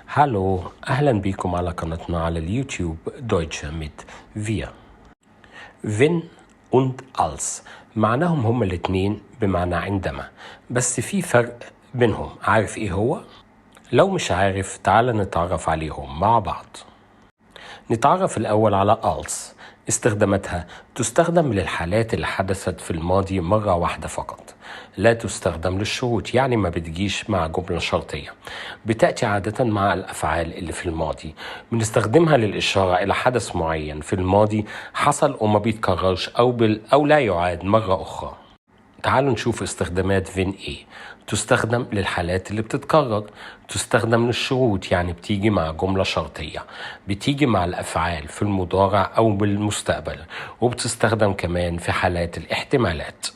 Hallo، أهلا بكم على قناتنا على اليوتيوب Deutsch mit wir. Wenn und als معناهم هما الاتنين بمعنى عندما، بس في فرق بينهم. عارف ايه هو؟ لو مش عارف تعال نتعرف عليهم مع بعض. نتعرف الأول على als. استخداماتها: تستخدم للحالات اللي حدثت في الماضي مرة واحدة فقط، لا تستخدم للشروط، يعني ما بتجيش مع جملة شرطية. بتأتي عادة مع الأفعال اللي في الماضي. بنستخدمها للإشارة إلى حدث معين في الماضي حصل وما بيتكررش أو لا يعاد مرة أخرى. تعالوا نشوف استخدامات wenn ايه. تستخدم للحالات اللي بتتكرر، تستخدم للشروط، يعني بتيجي مع جملة شرطية، بتيجي مع الأفعال في المضارع أو بالمستقبل، وبتستخدم كمان في حالات الاحتمالات.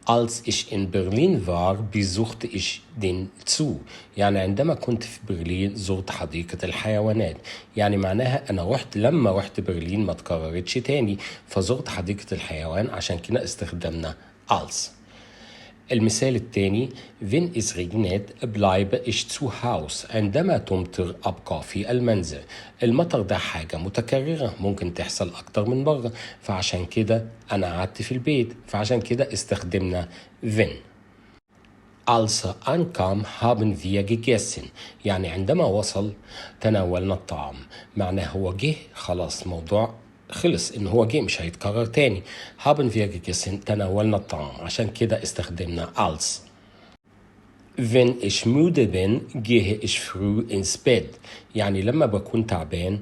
Als ich in Berlin war, besuchte ich den Zoo. يعني عندما كنت في برلين زرت حديقة الحيوانات. يعني معناها أنا رحت، لما رحت برلين ما تكررتش تاني، فزرت حديقة الحيوان، عشان كده استخدمنا als. المثال الثاني: Wenn es regnet, bleibe ich zu Haus. عندما تمطر أبقى في المنزل. المطر ده حاجة متكررة، ممكن تحصل أكتر من مرة، فعشان كده أنا قعدت في البيت، فعشان كده استخدمنا wenn. Als er ankam, haben wir gegessen. يعني عندما وصل تناولنا الطعام. معناه هو جه، خلاص، موضوع خلص، ان هو جه مش هيتكرر تاني. haben wir gegessen، تناولنا الطعام، عشان كده استخدمنا als. Wenn ich müde bin, gehe ich früh ins Bett. يعني لما بكون تعبان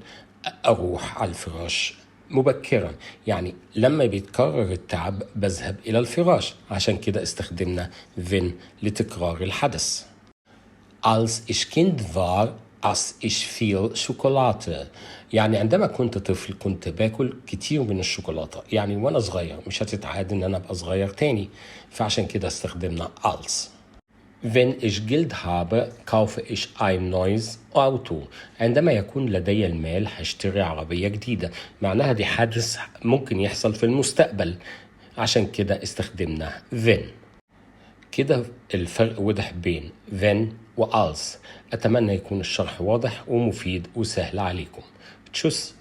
أروح على الفراش مبكرا. يعني لما بيتكرر التعب بذهب إلى الفراش، عشان كده استخدمنا wenn لتكرار الحدث. Als ich Kind war, aß ich viel Schokolade. يعني عندما كنت طفل كنت باكل كتير من الشوكولاتة. يعني وأنا صغير، مش هتتعاد إن أنا أبقى صغير تاني، فعشان كده استخدمنا als. Wenn ich Geld habe, kaufe ich ein neues Auto. عندما يكون لدي المال هشتري عربية جديدة. معناها دي حدث ممكن يحصل في المستقبل، عشان كده استخدمنا wenn. كده الفرق وضح بين wenn و als. أتمنى يكون الشرح واضح ومفيد وسهل عليكم. Tschüss.